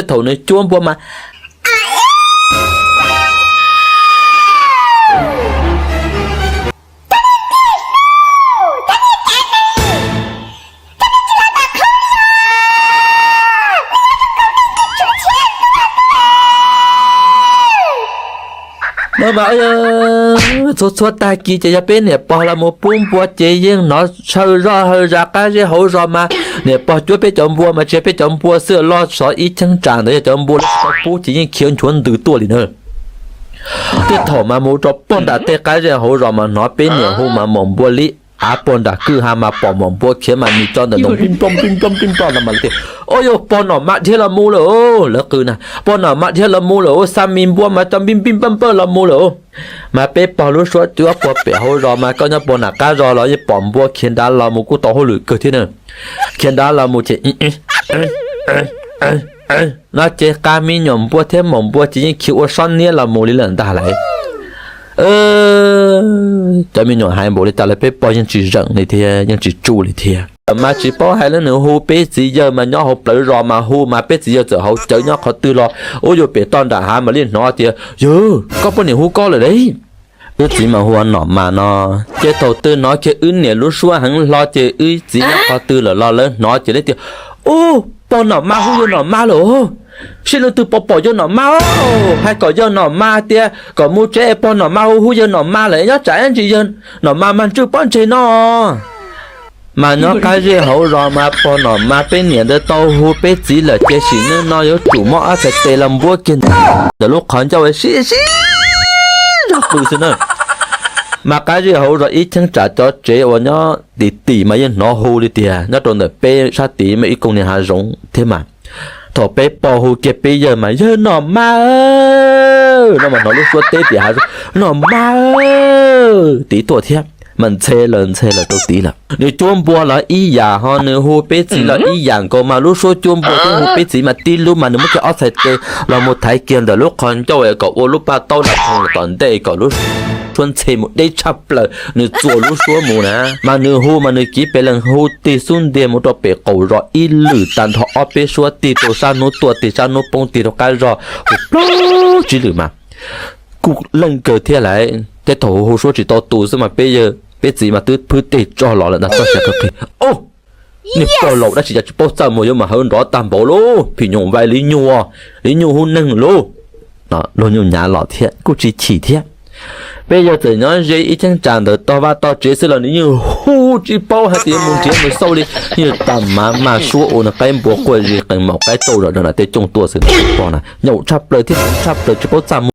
Thaum nws cuab npua mas no mas txhua txhua tag kis ces yog peb niam pog los mus pub npua ces yeej hnov hawj zoj hawj zas qab zej hauv zos mas niam pog cuab peb cov npua mas tsis yog peb cov npua xwb, loj xov ib cheeb tsam ntawd yog cov npua lawv tsis tau pub ces yeej khiav nchuav ntws tuaj li na. Tej thaum mas mus rau pog nram tej qab zej hauv zos mas hnov peb niam hu mas maum npua li av pog nram kwj ha mas pom maum npua khiav mas nws tso ntawm no pij nploj pij nploj pij nploj no mas tias, Ua yog pog nom mas dhia los mus lawm, lawv qw na, pog nom mas dhia los mus lawm, xa mis npua mas tso npij npij npawj npawj los mus lawm. Mas peb pog lub suab cuab puag pem hauv zos mas koj nyob puag nram qab zos los yeej pom npua khiav nrad los mus kuj tau hauj lwm kawg thiab na. Khiav nrad los mus ces no ces qa me nyuam npua thiab maum npua ces yeej khiav ua sob niab los mus li lawm ntag lauj. Cov me nyuam hais npaum li cas los peb pog yeej tsis zeem li thiab yeej tsis tsuj li thiab. Mas tsis paub hais lawm nws hu peb txiv yawg mas nyob hauv plawv zos mas hu mas peb txiv yawg txawm hauv cawv nyob qhov twg los ua yuav pem toj nram hav mas li hnov tias, Yawg, koj poj niam hu koj lawm lauj. Wb txiv mas hu ua nom mas no. Ces thaum twg hnov kiag wb niam lub suab heev hlo ces wb txiv nyob qhov twg lawm los lawv hnov ces lawv tias, Ub, pog nom mas hu yawg nom mas lawm. Sib leej twg pom pom yawg nom mas, hais kom yawg nom mas tias kom mus tsev es pog nom mas hu hu yawg nom mas lawm, nyob tsam ntsis yawg nom mas mag ntswj pob ntseg no. Mas nyob qab zej hauv zos mas pog nom mas peb niam ntawd tau hu peb txiv lawm ces sim neej no yuav tsum muab ob txhais tes los npuab kiag ntawm lub qhov ncauj sib sib zog pw xwb na. Mas qab zej hauv zos ib cheeb tsam cov tsev uas nyob tim tim mas yeej hnov hu li tiag, nyob rau ntawm peb sab tid muaj ib koog niag hav zoov thiab mas. Thaum peb pog hu kiag peb yawg mas, Yawg nom mas, no mas hnov lub suab teb tim hav zoov, Nom mas, tid tuaj thiab. Mas ntxhe lawm ntxhe lawm rau tid lawm. Nws cuab npua los ib yam ho nws hu peb txiv los ib yam nkaus mas lub suab cuab npua thiab hu peb txiv mas tib lub mas nws muab kiag ob txhais tes los mus thaiv kiag ntawm lub qhov ncauj kom ua lub paj taub nram khoom tom ntej kom lub suab ntxhe mus deb tshaj plaws, nws txuas lub suab mus na. Mas nws hu mas nws kiv pes lees hu tig xub ntiag mus rau pem qaum zos ib lwm tag nrho ob peb suab tig rau sab hnub tuaj tig sab hnub poob tig rau qab zog hu plaub tsib lwm mas kuj leej kawg thiab lauj. Tej thaum hu suab tsis tau tus xwb mas peb yawg peb txiv mas twb phwb tes tso los lawm ntag txoj sia qhia qhia. Niag pog laus dab tsi cas tsis paub txaj muag yuav mas hawv nrov tag npaum lauj, phim nyuj vais li nyuj, li nyuj hub neeg lauj. Luag nyuj nyav los thiab kuj tsis chim thiab. Peb yawg txawm nyob ze ib cheeb tsam ntawm tog vaj tog tsev xwb los nws yeej hu tsis paub hais tias yuav mus nrhiav mus xauj li, yeej tag mas mas suab ua nws qaib npua quaj zis qees maum qaib tauj zom zaws nram tej cooj tuaj xwb. Pog na nyaum tshaj plaws thiab tshaj plaws tsis paub txaj muag.